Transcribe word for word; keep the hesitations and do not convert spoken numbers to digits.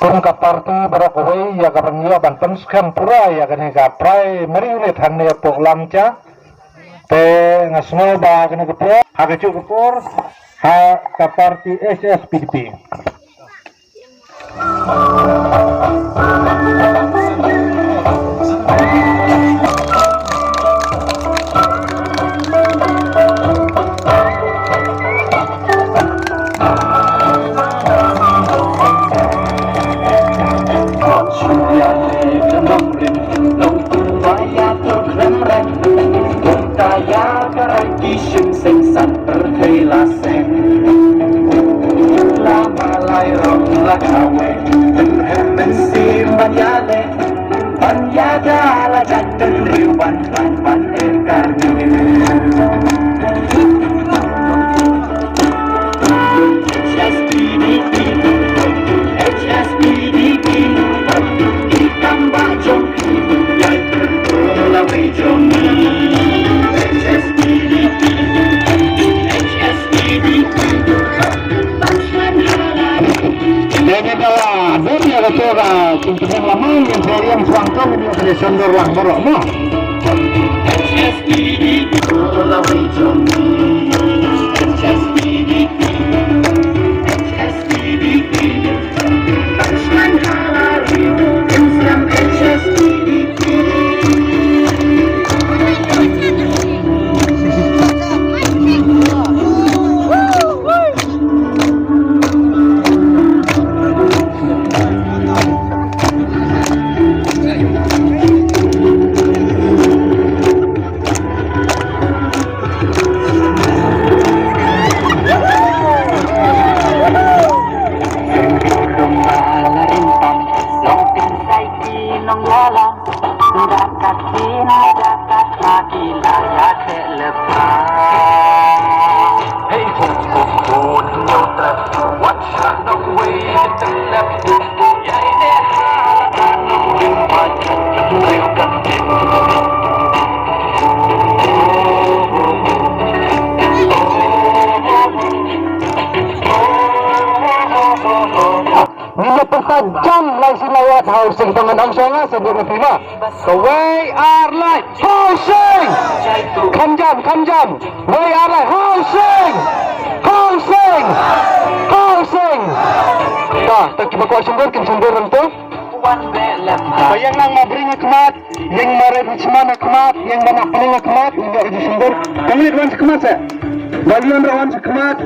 Kum ka party baroh kawei ïa ka ban ïoh ban pynskhem pura ïa kane ka primary unit hangne hapoh Langcha. Te nga sngew ba kane ka por ha ka juh ka por ha ka party H S P D P. Debe da la, debe da la tora, kum kene la mang, yang saya yang suang kau, ini kene sendor lang borok, no? Ngin ïa pyrta jan lai shi lawat ha u seng tang ngan ong sha nga sa buh na pima. Kawei ar lai ha u seng. Kham jam, kham jam. Wei ar lai ha u seng. Ha u seng. Ha u seng. Ta, ta kiba kwah symbai kin symbai rem to. Ba ïeng nang ma bring ha khmat. Ïeng ma red ha chman ha khmat, ïeng ba na pynlong ha khmat, ïeng ba ïeng symbai. Kam ïeng wan ha khmat sa. Ba ïeng wan ha khmat.